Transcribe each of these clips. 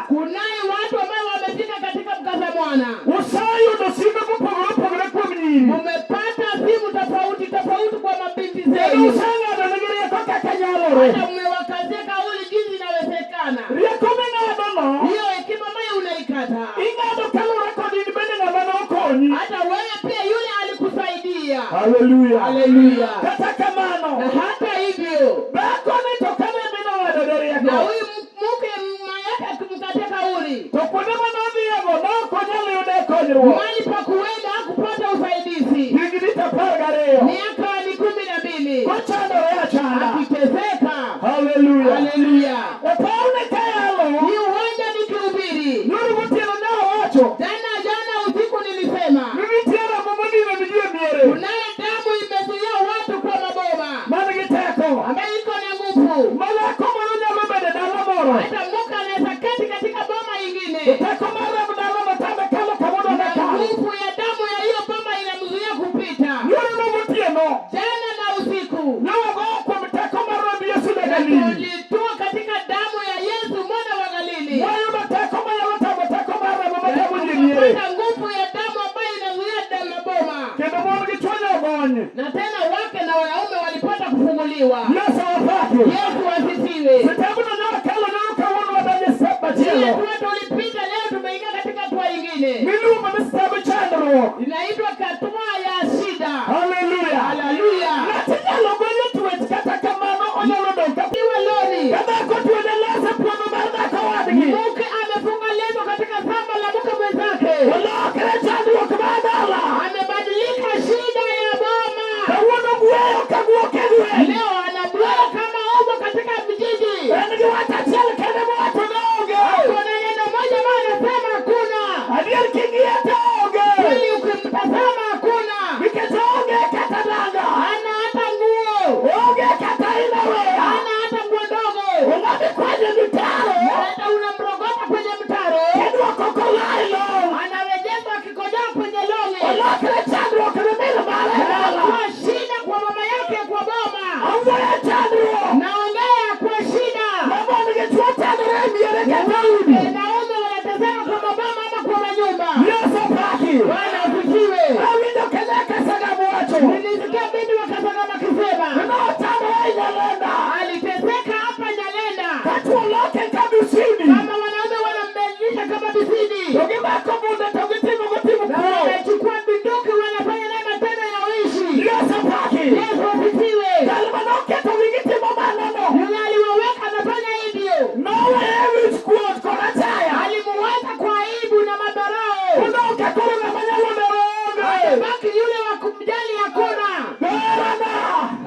Kunaye watu ambao wamefika katika mkaza mwana. Useyudo simbe mopogore opogore kuom nyiri. Mumepata simu tofauti tofauti kwa mabinti Kendo zenu. useng'ado negi rieko kaka nyalore. Hata mmewakazia kauli jinsi inawezekana. Rieko ming'adono, Hiyo hekima ambayo unaikata, ing'ado kaluwore kod in bende ng'ama nokonyi. hata wewe pia yule alikusaidia. Haleluya. Haleluya! Kata kamano, Na hata hivyo, dhakoni to kane min ong'adone na rieko, huyu mke mama yake akimkatia kauli, to kuonde manodhiyego nok onyal yude konyruok. mahali pa kuenda hakupata usaidizi. Higni 12 Miaka ni 12 kochandore achanda. akiteseka. Haleluya. Haleluya! E pawne kayalo, Ni uwanja nikihubiri nyoro gotieno ne awacho jana jana usiku nilisema ni nitie remo modino ni ji e miere kunaye damu imezuia watu kwa maboma man gi teko. ambayo iko na nguvu. Ma dhako moro nyalo bedo e dala moro, Hata mke anaweza keti katika boma to ingine, teko mar remb dalano tame kalo kama na odwa kal. nguvu ya damu ya hiyo boma inamzuia kupita. Nyoro no gotieno, Jana na usiku ne wagoyo kuom teko mar remb Yesu ja na Galili. tulitua katika damu ya Yesu mwana wa Galili, Wayudo teko manyalo tamo teko mar remo na matamo ji e miere. tukapata nguvu ya damu ambayo inazuia damu maboma. Kendo mon gi chwo ne ogony. Na tena wake na wanaume walipata kufunguliwa. Yesu opaki. Yesu asifiwe. Kitabno nyoro kalo nyoro kawuono wadonjo e step Ile machielo. hatua tulipita leo, tumeingia katika hatua ingine Miluongo ni step chandruok. inaitwa hatua ya shida. Haleluya. Haleluya! Ng'at inyalo gony e twech kata kamano onyalo dong' ka Iwe loni, ka dhako twene leso e puodho mar dhako wadgi. mke amefunga leso katika shamba la mke mwenzake, Olokre chandruok mar dala. amebadilika shida ya boma. Kawuono gweyo ka guok e gweng'. Leo anabwela kama umbwa katika mjiji. En gi wach achiel kende mowacho ni onge. Kuna neno moja ambayo anasema hakuna. Adier king'iye to onge. Kweli ukimtazama hakuna, Nikech onge kata nanga. hana hata nguo, Onge kata innerwear. hana hata nguo ndogo, Ong'adi kwanyo mitaro. hata unamrogota kwenye mtaro, Kidwoko kolailo. anarejeshwa akikojoa kwenye lori. Olokre chandruok ne min mare e dala. Kwa shida kwa mama yake kwa boma, Awuoyo chandruok. naongea kwa shida. Ma mon gi chwo chandore e miere kata udi. Wanaume wanateseka kwa maboma ama kwa manyumba. Yesu opaki. Bwana asifiwe. Awinjo Kenyatta Sagamu wacho. Nilisikia binti wa Kasagama akisema Nochandore e Nyalenda. aliteseka hapa Nyalenda, Ka chwo loke ka bisini. kama wanaume wanambadilisha kama bisini, To gimako bunde to gitimo go timo na kuo. wanachukua bunduki wanafanya naye matendo ya uishi. Yesu opaki. Yesu asifiwe. Jal manoketo gi gitimo manono. Yule aliwaweka anafanya hivyo, Noweye wich kuot kod achaya. alimuweka kwa aibu na madharau. Odong' ka koro ng'ama nyalo daro onge. Atabaki yule wa kumjali hakuna, Herana.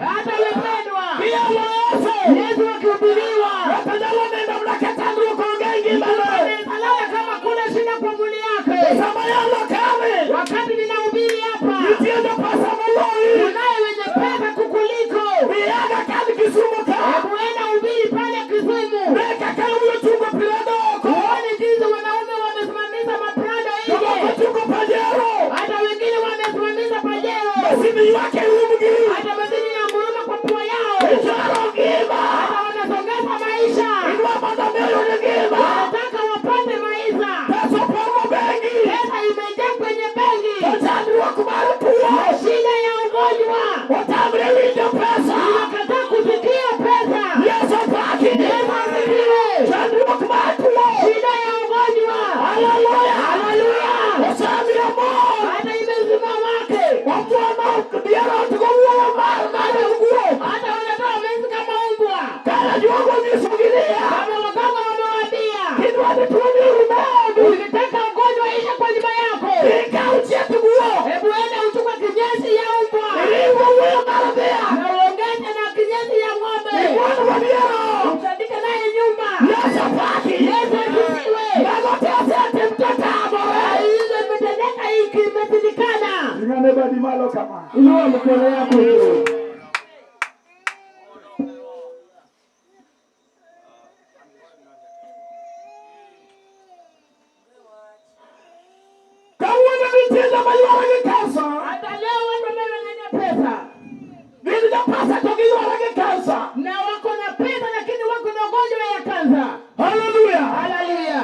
hata wependwa. Iyalo Yesu. Yesu akihubiriwa, Ng'ato nyalo nindo mana ka chandruok onge e ngimane. analala kama kuna shida kwa mwili yake. Sama yalo kame. Wakati ninahubiri hapa, Nitie jopesa moloyi. kunaye wenye pesa kukuliko. Miyaga kan Kisumu ka. Hebu enda hubiri pale Kisumu, Ne kaka yawuoyi ochungo Prado oko. uone jinsi wanaume wamesimamisha maprado Jomoko nje, ochungo Pajero. hata wengine wamesimamisha pajero, Masinde ywak e umgi. hata wengine inanguruma kwa pua yao, Ichoro ngima. hata wanasongesha maisha, Idwa mondo mi oyud ngima. wanataka wapate maisha. Pesa opong'o bengi. Pesa imejaa kwenye benki, To chandruok mar tuo. shida ya ugonjwa Otamre winjo pesa. inakataa kusikia pesa. Yesu opaki. Yesu asifiwe. Chandruok mar tuo. Shida ya ugonjwa, Haleluya. haleluya, Osemiyo mon. hata imezima wake, Omuono dier ot gowuoyo mar mar guok. hata wanatoa mezi kama umbwa, Kara juogo onyisogi niya. kama waganga wamewaambia, Kidwa ni tuoni orum e odi. ukitaka ugonjwa isha kwa nyumba yako, Ikaw chieth guok. hebu enda uchukue kinyesi ya umbwa Iriw owuoyo mar dhiang'. na uongeze na kinyesi ya ng'ombe, Imuon go dier ot. utandike naye nyumba. Yesu opaki. Yesu asifiwe. Mago te osetim to tamore. Hizo imetendeka hiki, imeshindikana. Ting'ane badi malo kama. Inua mkono yako juu. Kawuono nitie joma yware gi kansa. Hata leo watu ambao wanaenda pesa Gin jopesa to giyware gi kansa. na wako na pesa lakini wako na ugonjwa ya kansa. Haleluya. Haleluya!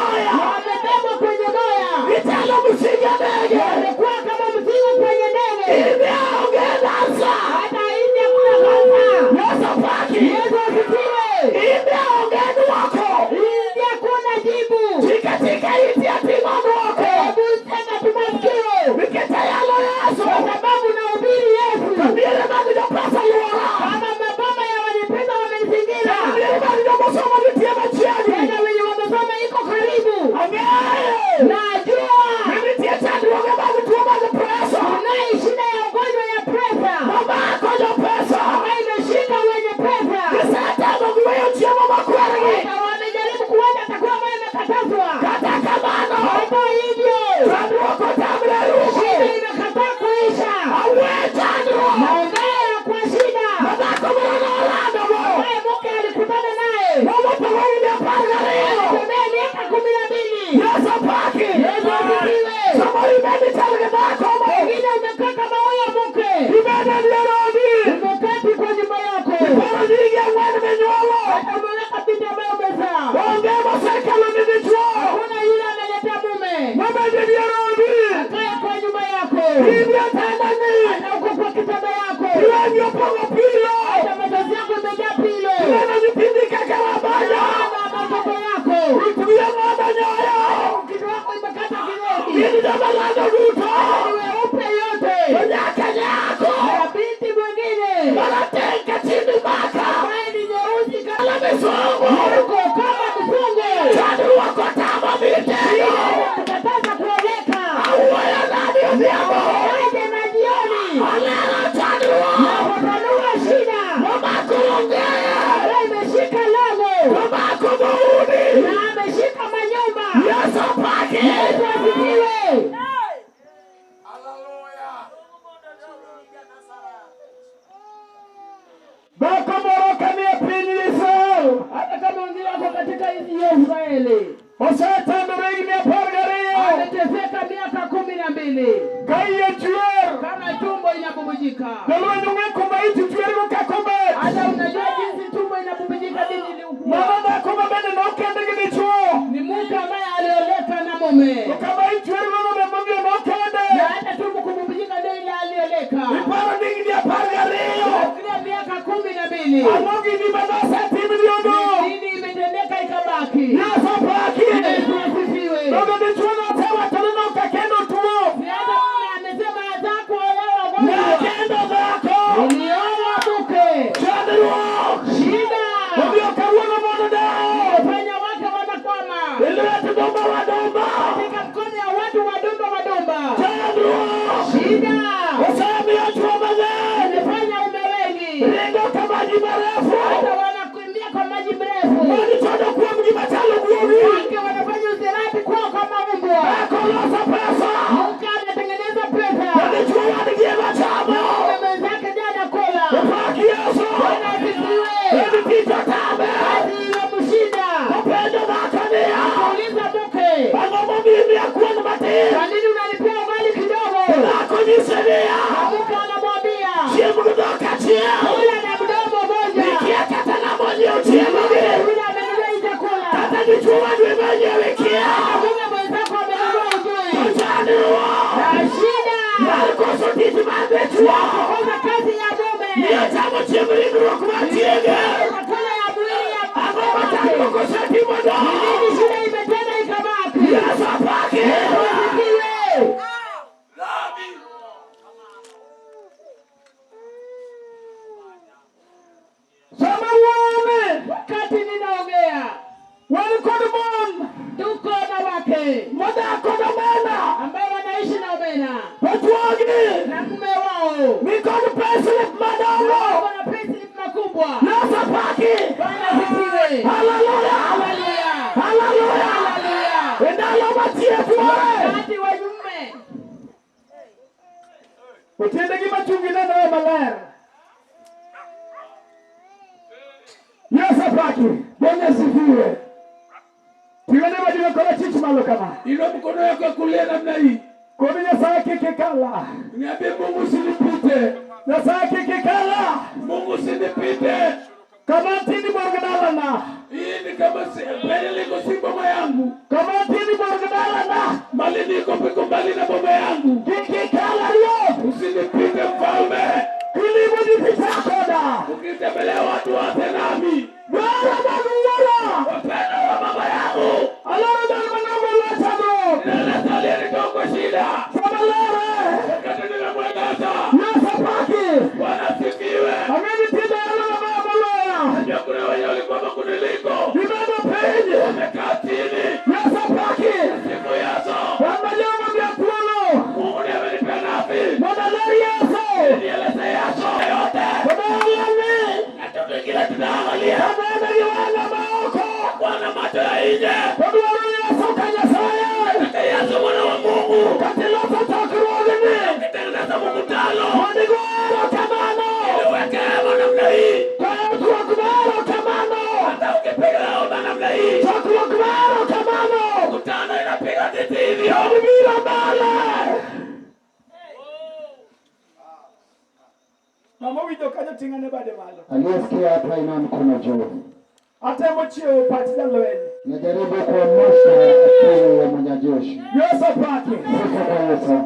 boya. Wamebebwa kwenye boya. Gichalo msigo e ndege. Wamekuwa kama mzigo kwenye ndege. India onge kansa. Hata India kuna kansa. Yesu opaki. Yesu asifiwe. India onge dwoko. India kuna jibu. Chika chika iti ating'o dwoko. Hebu sema tumasikio. Nikech ayalo Yesu. Kwa sababu nahubiri Yesu. Miere mag jopesa luora. Kama maboma ya wenye pesa wamenizingira. Miere mag jomosomo nitie machiegni. Tena wenye wamesoma iko karibu. Ang'eyo. Najua Ni nitie chandruoge mag tuo mag presa. kunaye shida ya ugonjwa ya presa Mamako jopesa. ambayo imeshika wenye pesa. Gisetemo giweyo chiemo makwergi. Hata wamejaribu kuacha chakula ambayo imekatazwa. Kata kamano. Hata hivyo Chandruok otamre shida rumo. imekataa kuisha. Awe chandruok. Naongea kwa shida Madhako moro nolandogo. ambaye mke alikutana naye Nowuotho higni 12. alitembea miaka 12. Yesu opaki. Yesu asifiwe. Samoro ibed ichal gi dhako mo. Pengine umekaa kama huyo mke, Ibed e dier odi. umeketi kwa nyumba yako, Iparo nyirigi ang'wen minyuolo. hata umeweka binti ambaye umezaa. Onge mosekelo ni dichuo. Hakuna yule ameletea mume Mabed e dier odi. akae kwa nyumba yako, In e otandani. hata uko kwa kitanda yako, Lwenyi opong'o pilo. hata machozi yako imejaa pilo, Ineno nyithindi kaka rabanyo. na matoto yako, Wich wiye ng'ado nyoyo. kichwa yako imekata kinyesi, Gin joma lando duto. ni weupe yote, To nyaka nyako. na binti mwingine Marateng' ka chindi maka. ambaye ni nyeusi kama Kala misungu. yuko kama mzungu, Chandruok otamo mitego. kukataza kuoleka. Awuoyo nadi odhiambo. Aje na jioni Olero chandruok. nafafanua shida Momako ongeyo. ambayo imeshika lango Momako dhoudi. na ameshika manyumba. Yesu opaki. Yesu asifiwe. Dhako moro kanie piny Israel Hata kama wengine wako katika nchi ya Israeli osetandore higni 12 ameteseka miaka 12 ka iye chwer. kama tumbo inabubujika. Jolweny ong'e kuma ich chwergo kaka obet. Hata unajua jinsi tumbo inabubujika jinsi iliukua. Mano dhako ma bende nokend gi dichuo. Ni mke ambaye alioleka na mume To kama ich chwergo no be momiyo nokende. na hata tumbo kububujika ndio ile alioleka. Iparo ni higni 12. Nafikiria miaka 12. Ang'o gini manosetim ni odong'? Nini imetendeka ikabaki? Yesu opaki. Yesu asifiwe. Donge dichuo nosewacho ni nok akendo tuo. Si hata mume amesema hataki kuolewa Ne gonjwa. akendo dhako. Nilioa mke. Chandruok. Shida. Omiyo kawuono mondo dawo. Fanya wake wanakwama. E lwet dumba wadumba. Katika mkono ya watu wadumba wadumba. Chandruok. Shida. Osemiyo chwo mang'eny. Imefanya ume wengi. Ringo ka maji marefu. Hata wanakimbia kwa maji mrefu. Mon chodo kuomgi machalo guogi. Wake wanafanya usherati kwao kama umbwa. Dhako loso pesa. Mke anatengeneza pesa. To dichuo wadgi ema chamo. Mume mwenzake ndiye anakula. Opak Yesu. Bwana asifiwe. En tich otame. Kazi iliyomshinda. Openjo dhako niya. Kauliza mke, Ang'o momiyo imiya kuon matin? kwa nini unanipea ugali kidogo? Dhako nyise niya. Na mke anamwambia, Chiem gi dhok achiel. kula na mdomo moja. Ikia kata ng'ama onyiewo chiemogi. Yule amenunua hii chakula. Kata dichuo wadu ema onyiewe ikia. Hata mume mwenzako amenunua ujui. Chandruok. Na shida. Mar koso tich mar dichuo. Kukosa kazi ya mume. Miyo chamo chiemb ringruok mar chiege. Chakula ya mwili ya Ang'o ma mume wake. chandruok osetimo Ni do? nini shida imetenda ikabaki? Yesu opaki. Yesu asifiwe. Sama wuone Wakati ninaongea wan kod mon tuko na wake modak kod omena ambaye wanaishi na omena to chwogi na mume wao ni kod payslip madongo. wako na payslip makubwa. Yesu opaki. Bwana asifiwe. Haleluya. Haleluya. Haleluya. Haleluya. E ndalo matie tuore. Wakati wa mume Otiendegi machungi nenore maler. Yesu opaki. Bwana asifiwe. Tiwene badi kora chich malo kama. Inua mkono wako kulia namna hii, Kod Nyasaye kik ikala. niambie Mungu usinipite, Nyasaye kik ikala. Mungu usinipite. Kama antini bor gi dalana. Hii ni kama penye liko si boma yangu, Kama Tong' biro mbele. Mama winjo kanyo ting'ane bade malo. Aliyesikia hapa inua mkono juu. Atemo chiewo pach jalweny. Najaribu kuamsha akili ya mwanajeshi. Yesu pake. Sifa kwa Yesu.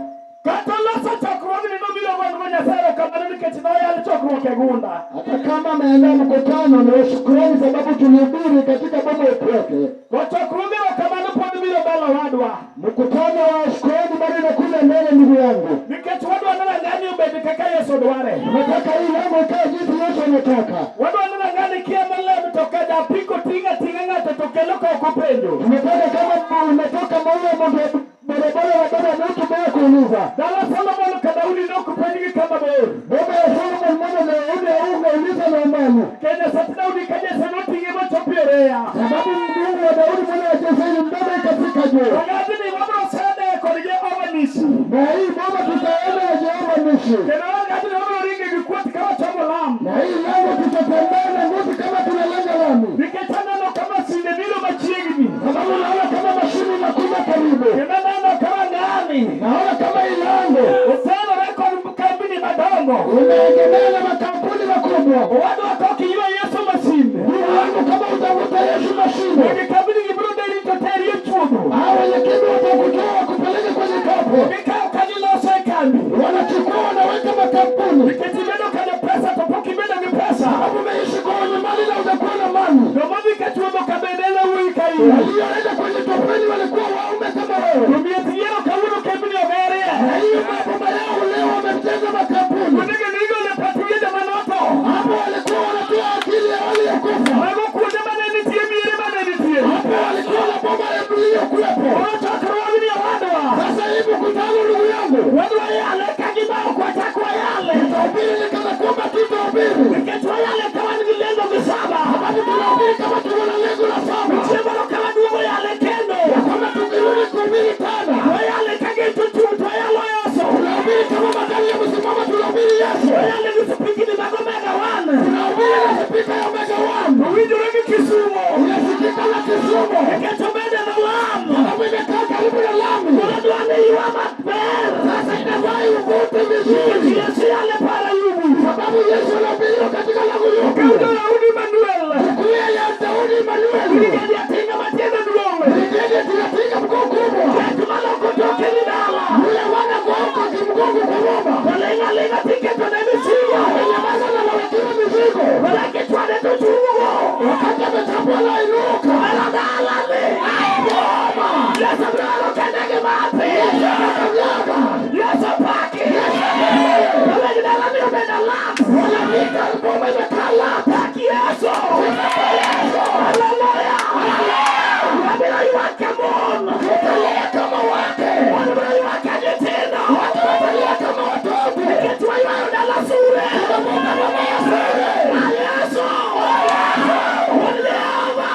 Kata loso chokruogni nobiro gondo Nyasaye erokamano nikech noyal chokruok e gunda. Hata kama ameandaa mkutano, ni shukrani sababu tulihubiri katika boma ya kwake. To chokruoge erokamano pod biro mbele owadwa. Mkutano wa shukrani bado inakuja mbele, ndugu yangu. Nikech wadwa ni rang'ani obed kaka Yesu dware. Nataka hii lango ikae jinsi Yesu anataka. Wadwa ni rang'ani kia molem to ka japiko ting'a ting'a ng'ato to kelo ka ok openjo. Tunataka kama umetoka maua mtu barabara ya baba mtu bila kuuliza. Dala Solomon ka Daudi nok penjgi kama bor. Baba ya Solomon mwana na Daudi haungeuliza na umbali. Kendo sach Daudi ka Jesse noting'e mochopo e oreya. Sababu Mungu wa Daudi mwana wa Jesse ilimbeba ikafika juu. Rang'ani wabiro sede kod Jehova Nisi. Na hii baba tutaenda na Jehova Nisi. Kendo rang'ani wabiro ringe gi kuoth ka wachomo lam. Na hii lango tutatembea na nguvu kama tunalenga lami. Nikech aneno ka masinde biro machiegni. Sababu naona kama mashini inakuja karibu. Kendo aneno ka rang'ani Naona kama hii lango otenore kod kambini madongo. imeegemea na makampuni makubwa. Owadwa ka ok iywa Yesu masinde. Ndugu yangu, kama utavuta Yesu mashine, Wenye kambini gi biro deri to teri e chuodho. hao wenye kimbi watakutoa wakupeleke kwenye kapo. Gikawo ka giloso e kambi. Wanachukua wanaweka makampuni. Nikech ibedo ka jopesa to pok ibedo gi pesa. Sababu umeishi kwa wenye mali na utakuwa na mali. Joma dhi ka chuodho ka bende ne wuoyi ka in. Walioenda kwenye topeni walikuwa waume kama wewe, To miech yiero kawuono kembni ogerie. na hiyo maboma yao leo wamejenga makampuni. Kuondego gigole pach joma notho. Hapo walikuwa wanatoa akili ya waliokufa. Mago kuonde mane nitie miere mane nitie. Hapo walikuwa na boma ya iliyokuwepo. Koro chokruogni owadwa. Sasa hii mkutano, ndugu yangu, Wadwa yale ka gibao kwa chak wayale. tutahubiri ni kana kwamba tutahubiri, Nikech wayale ka wan gi lengo gi saba. sababu tunahubiri kama tuko na lengo la saba, Chieng' moro ka waduogo yale kendo. kwamba tukirudi kuhubiri tena Wayale ka gecho chung' to wayalo Yesu. tunahubiri kama magari yamesimama, tunahubiri Yesu, Wayale gi spikni mag Omega One. tunahubiri na spika ya Omega One Owinjore gi Kisumo. inasikika na Kisumu, Nikech obede no lam. sababu imekaa karibu na lami. Koro dwa ni ywa maber. Sasa inafaa ivute vizuri, Yesu yale para yubu. sababu Yesu anahubiriwa katika lango Kauto yupi Daudi Manuel. kuya ya Daudi Emanueli, Brigadier tinga matiende duong'. brigedi tunapiga mguu kubwa, Ket maloko toke ni dala. yule wana kuoka kimgongo kwa boma, Oling' aling'a tiketo ne mizigo. amenyamaza na anawekewa mizigo, Baraki chwade to chungo. wakati amechapwa anainuka. Mara dala ni. Boma Yesu biro kende gi mapi. anakanyaga, Yesu paki. Weg dala ni obedo lap. wanapika boma imekaa lap. Pak Yesu. Haleluya. Wabiro ywak ka mon. Tutalia kama wake, Mon biro ywak ka nyithindo. watu watalia kama watoto. Nikech waywayo dala sure. Tutavuka boma ya sere. Ah, Yesu. Wuon Jehova.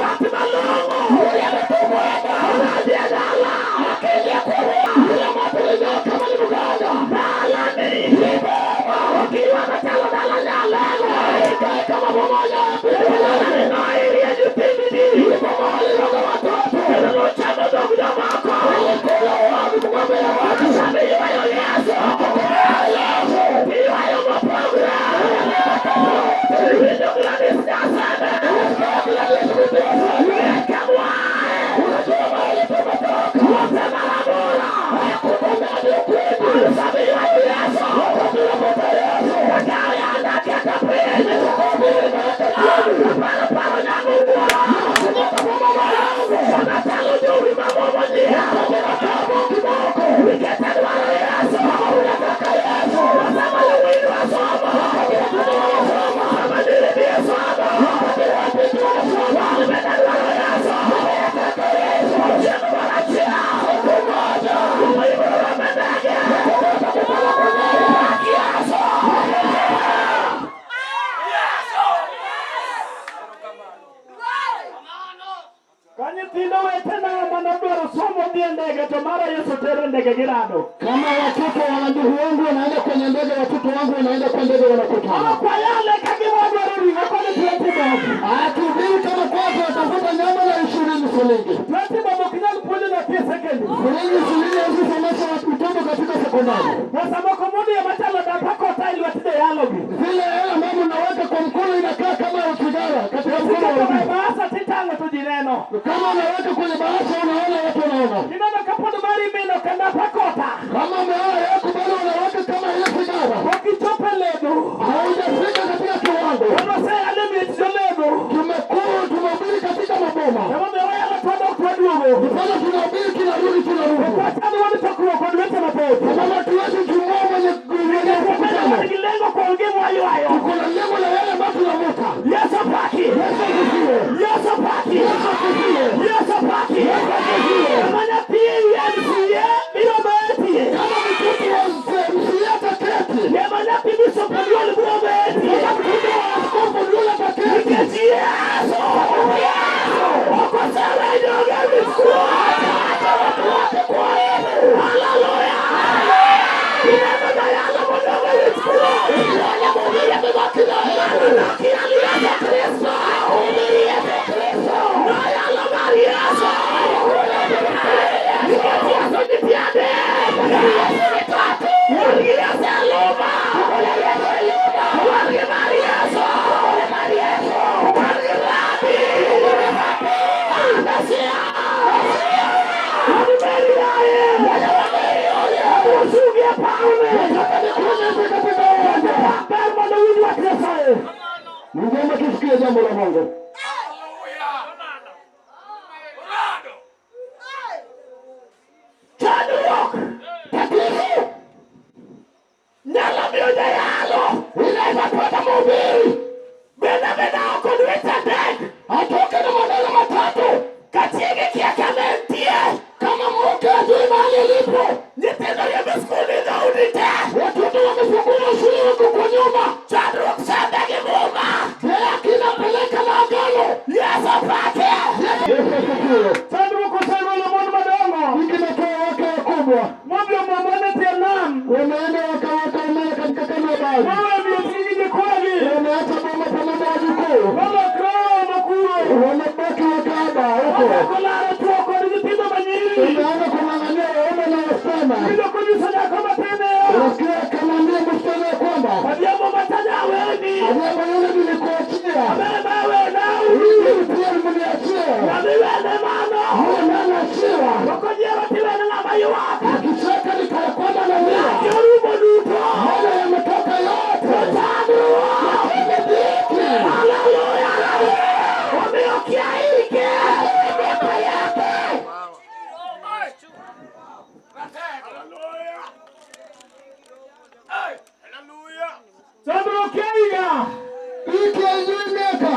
Wach malong'o. Yule ametumwa hapa, Oradhi e dala. akaingia kwa roho. Yule moto ulinyoa kama ni mganga. Dala ni. Ni boma. Ok iywa machalo dala nyalego. Ikae kama boma ya Dala ni noirie nyithindini. Ni boma waliroga watoto. Kendo nochamo dhog jomoko. Walikula watu, ng'ombe ya watu. Sama iywayo Yesu. Yesu. Iywayo mopogre. Iwinjo Gladys Nyaseme. Weka mwae. Unajua mahali tumetoka. Wote marabora. Hakuna ukweli. Sama iywayo Yesu. Wakati unapata Yesu, Kakaw yandak kaka piny. Paro paro nyango wuoro. unakumbuka boma yangu. Sama chalo jowi mamomo ji. Nikech adwaro Yesu. Unataka Yesu. Sama yawuoyi somo. Sama nyiri dhi e somo. Wan bende adwaro Yesu. Chieng' moro achiel. Wuoyi biro romo e ndege. Pak Yesu. Ka nyithindo wetena manodwaro somo dhi e ndege to mara Yesu tero e ndege girado. Kama watoto wa ndugu wangu wanaenda kwenye ndege, watoto wangu wanaenda kwa ndege, wanakutana. Ok wayale ka gima wadwaro ring'o kod 20 bob. Hatuhubiri kama kwanza watafuta nyama na 20 shilingi. 20 bob ok nyal puonjo nyathi bende. Shilingi 20 haiwezi somesha mtoto katika sekondari. Pesa moko mudiyo machalo dapa kota e lwet joyalogi. Zile hela ambazo unaweka kwa mkono inakaa kama sigara katika mkono wa Siketo e mtu. bahasa titang'o to ji neno. Kama unaweka kwenye bahasha unaona watu wanaona. Ineno ka pod mari mino kendo pakota. Kama umeoa yako bado unaweka kama ile sigara. Pok ichopo e lemo. Haujafika katika kiwango. Wan waseyalo e miech jolemo. Tumekuwa tumehubiri katika maboma. Emomiyo wayalo to wadok to waduogo. Sasa tunahubiri tunarudi tunarudi. Wachal wan chokruok kod weche mathoth. Kwa sababu hatuwezi jumua mwenye Wabedo mkutano. wan gi lengo kuom gima waywayo. Tuko na lengo la yale ambayo tunavuta. Yesu opaki. Yesu asifiwe. Yesu opaki. Yesu asifiwe. Yesu opaki. Yesu asifiwe. Kama nyathi MCA biro betie. Kama mtoto wa MCA ataketi. Kama nyathi Bishop Oduol biro betie. Kama mtoto wa askofu Oduol ataketi. Nikech Yesu ok oseweyo joge wich kuot. Haleluya. Ineno jayalo modong' e wich kuot. Mano nokia Yesu Kristo. Noyalo mar Yesu. Nikech Yesu nitie adek. Wan gi Yesu e luma. Wan gi mar Yesu. Wan gi Rabi. Mesia. Wan Meri aye. Usugi e pawne. Nikuonyeshe katika uwanja. Ber mondo winj wach Nyasaye. Ni vyema tusikie jambo la Mungu. Chandruok Tatizo nyalo miyo jayalo inaweza pata mhubiri beda beda oko dweche adek atoke na maneno matatu ka chiege kia kama entie. kama mke ajui mahali alipo. Nyithindo riembo skul ni dhoudi te. Watoto wamefukuzwa shule, wako kwa nyuma. Chandruok chande gi muma. Yeye kinapeleka na agano. Yesu opake. Yesu asifiwe. Chandruok oseruono mon madongo Hiki natoa wake wakubwa modhi omuomo ne tie nam. wameenda wakaweka umeme katika kando ya bahari, Mowe miechgi gi nyikwagi. wameacha boma pamoja na wajukuu, Molokre omo kuro. wamebaki wakaaba huko, Ochako laro chwo kod nyithindo manyiri. wameanza kung'ang'ania waume na wasichana. Winjo konyiso nyako matin niya. Wakiwa akamwambia msichana ya kwamba Odhiambo macha aweni. Adhiambo yule nilikuachia, Aber mawenau. mimi pia mniachia, Nyathi wene mano. huyo ndiye anachiwa. Ok onyiero tiwene ng'ama ywak. Akicheka ni kana kwamba analia, Lake orumo duto. maana yametoka yote. Chandruok. Lakini dhiki Haleluya. Omiyo kia ike. Miaka yake. Chandruok kia higa. dhiki haijui miaka,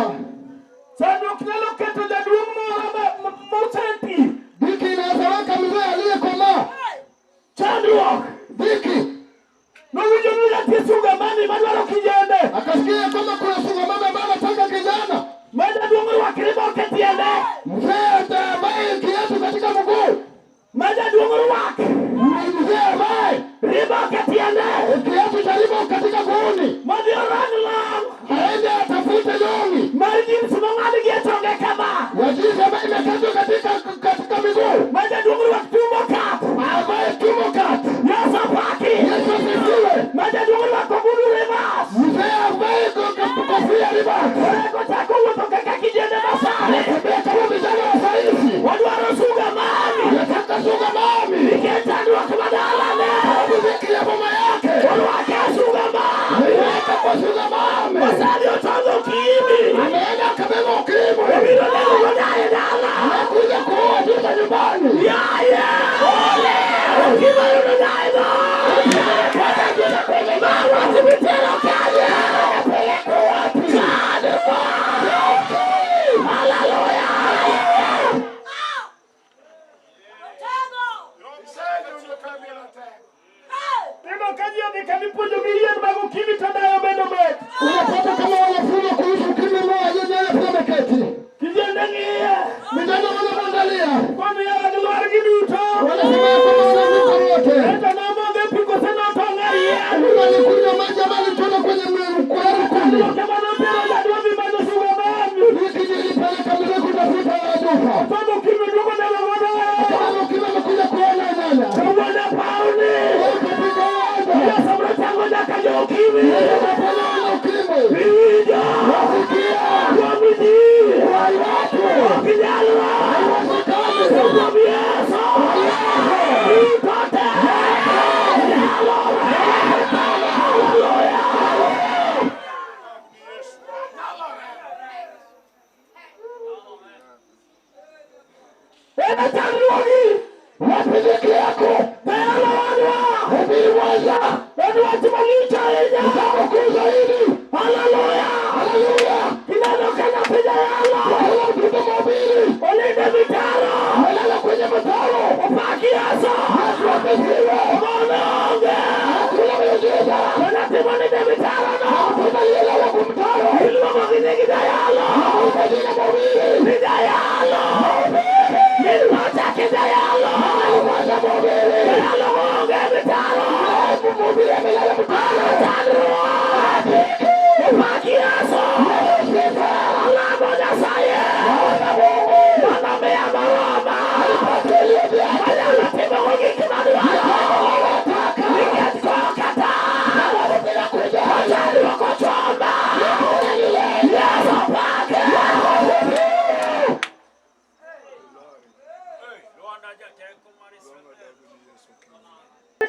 Chandruok nyalo keto jaduong' moro moseti. dhiki inaweza weka mzee aliyekomaa. Chandruok. Dhiki Nowinjo ni nitie sunga mani madwaro kijende. akasikia kwamba kuna sungamama ambaye anataka kijana Ma jaduong' rwakre moke tiende. mzee ambaye kiatu katika mguu, Ma jaduong' rwak. mzee ambaye Riboke tiende. kiatu cha ribo katika guuni, Modhi orang long. aende atafute longi Mar jeans mong'ad gi e chonge kama. ya jinsi ambayo imekatwa katika miguu, Ma jaduong' rwak tumbo kat. ambaye tumbo kati. Yesu opaki. Yesu asifiwe. Ma jaduong' rwako ogudu rivers. Mzee ambaye kofia ribas Oreko chako wuotho kaka kijende masani. anatembea kama vijana wa saizi, Wadwaro suga mami. anataka suga mami Nikech chandruok madalane. muziki ya mama yake Orwake suga mami. niweka kwa suga mami, Osani otong'o ukimwi. ameenda akabeba ukimwi, Obiro nego godaye dala. anakuja kuoa juza nyumbani. Yaye! Ole! Ukimwi oyudo daye go. Ma wach mitero kanye? Chandruok. Haleluya! Neno ka ji odhi kama ipuonjogi yien mag ukimwi to dayo bedo bet. Unapata kama wanafunza kuhusu ukimwi, mmoja yeye pia ameketi, Kijende ng'iye. vijana wanamwangalia, Kwani yawa gilwar giduto. wanasema ya kwamba wanavuka wote. Ento nomodho e pi kose notong' e yien. Huyu alikunywa maji ama alitoka Ene chandruogi. Wapi dhiki yako? Jayalo wadwa. Mhubiri mwenza, En wach malich ahinya. jambo kuu zaidi. Haleluya. Haleluya! Kineno ka nyathi jayalo. Kila mtoto mhubiri Olinde mitaro. amelala kwenye mataro. Opak Yesu. Yesu asifiwe. Mono onge. Hakuna miujiza. To nyathi moninde mitaro no. Mtoto aliyelala kwa mtaro Iluongo gi nying jayalo. anamuita jina mhubiri. Ni jayalo. Ni nochaki jayalo. Alimwacha mhubiri. Jayalo onge mitaro. Mhubiri amelala mtaro. Chandruok. Opak Yesu. Sifa. Alamo Nyasaye. Naona Mungu Mondo miya moroma. iliyo vyake. Manyalo timogo gik madwaro. Nikech kokata. Bila kujali. Chandruok ochoma. Yesu opake.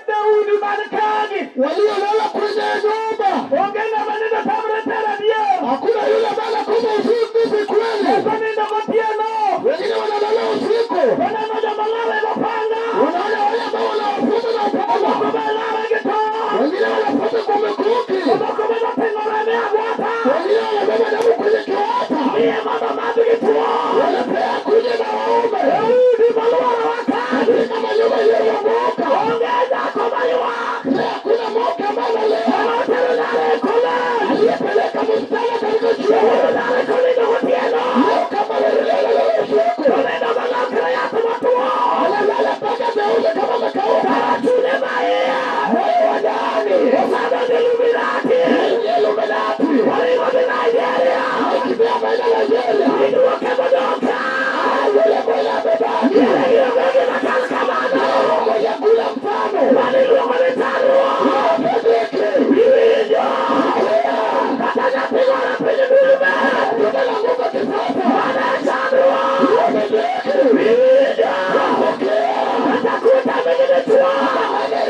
Daudi man kagi. Waliolala kwenye nyumba, Onge ng'ama nindo tamre tero adier. hakuna yule ambaye anakufa usiku kweli. Moko nindo gotieno. Wengine wanalala usiku, Waneno joma lawe gopanga. wanaona wale ambao wanawafuata na Moko upanga, be lawe gi tong'. wengine wanafuata kwa mikuki, Moko be noting'o remo e agwata. wengine wanabeba damu kwenye kiwapa, Miye mondo madhgi tuo. wanapea kuja na waume Daudi moluorowa kagi. katika manyumba iliyozunguka. Onge dhako maywak. Je, hakuna mke ambaye analea Manotero nyare e college. aliyepeleka msichana katika chuo? Otero nyare konindo gotieno. Leo kama alilala usiku, Tonindo molokre yath motwo. analala mpaka geuze kama amekauka. Kara chunye maiye. Moyo wa ndani Osado Illuminati. Illuminati Oringo dhi Nigeria. alikimbia ameenda Nigeria. Iduoke modong' ka. Yule mwenye amebaki Yiere gi onge gima chal kamano. mwenye kula mfano Mano iluongo ni chandruok. dhiki. Iwinjo. Kata nyathi gore piny milme. Mtoto anaanguka kifafa. Mano e chandruok. Dhiki. Iwinjo. Kata kuta nigi dichuo.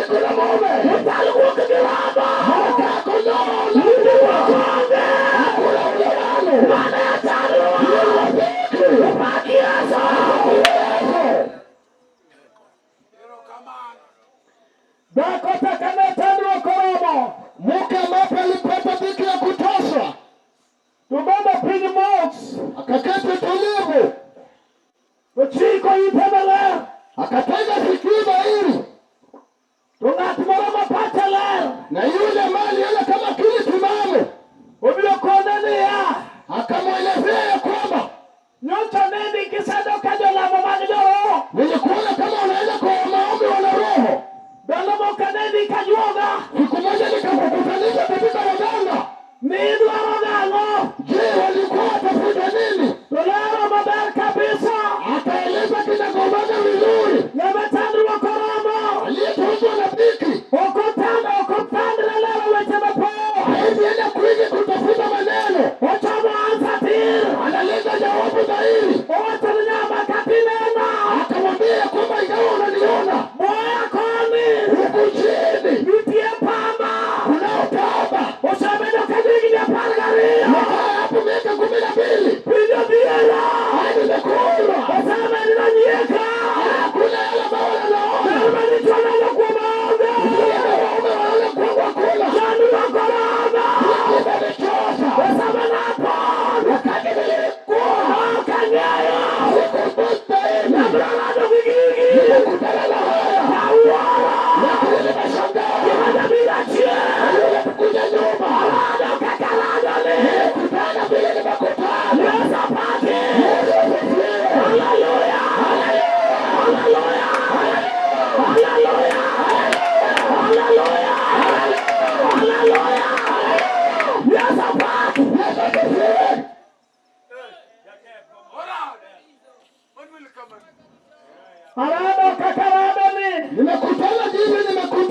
Kuna mume Ichal guok gi rombo. kondoo Winjruok onge. kuna ulewano. Mano e chandruok. Opak Yesu. Dhako taka ne chandruok oromo. Mke ambapo alipata dhiki ya kutosha, To bedo piny mos. akaketi tulivu, To chiko ite maler. akatega sikio dhahiri, To ng'at moro ma pache ler. na yule ambaye aliona kama akili timamu Obiro kone niya. akamwelezea ya kwamba Nyocha nendi kisedo ka jolamo mag joroho. nilikuona kama unaenda kwa maombi wana roho. Ndalo moko nendi kajuoga. Siku moja nikakukutanisha katika waganga. Ni idwaro gang'o? Je, walikuwa watafuta nini? To lero maber kabisa. Akaeleza kinagaubaga vizuri. Ng'ama chandruok oromo. Aliyetunzwa na dhiki Ok otand ok otandre lero weche mapoa. hawezi enda kwingi kutafuta maneno, Ochomo ansa tir. analeta jawabu dhahiri. Owacho ni nyama katineno. Akamwambia ya kwamba ingawa unaniona Boya koni. huku chini Nitie pamba. kunao pamba, Osebedo ka higni 12. nikaa hapo miaka 12 Piny odhiera. hadi nimekuona, Osebedo nanyieka. hakuna yale ambayo wanaona. Ber ma dichuo neno kuom onge. Yale waume wanaona kwangu hakuna. Chandruok oromo. Imenichosha. Osemenapon. Wakati nilikuwa Ok ang'eyo. sikustahili. Abiro rado gi gigi. Nimekutana na haya. Awuoro. Lakini nimeshangaa. Gima jabiro achien. Yule kuja nyuma. Arado kaka rado ni. Nimekutana vile nimekutana. Yesu opaki. Haleluya. Haleluya. Haleluya. Haleluya. Haleluya. Yesu opaki. Yesu asifiwe. Arado kaka rado ni. Nimekutana jinsi nimekutana.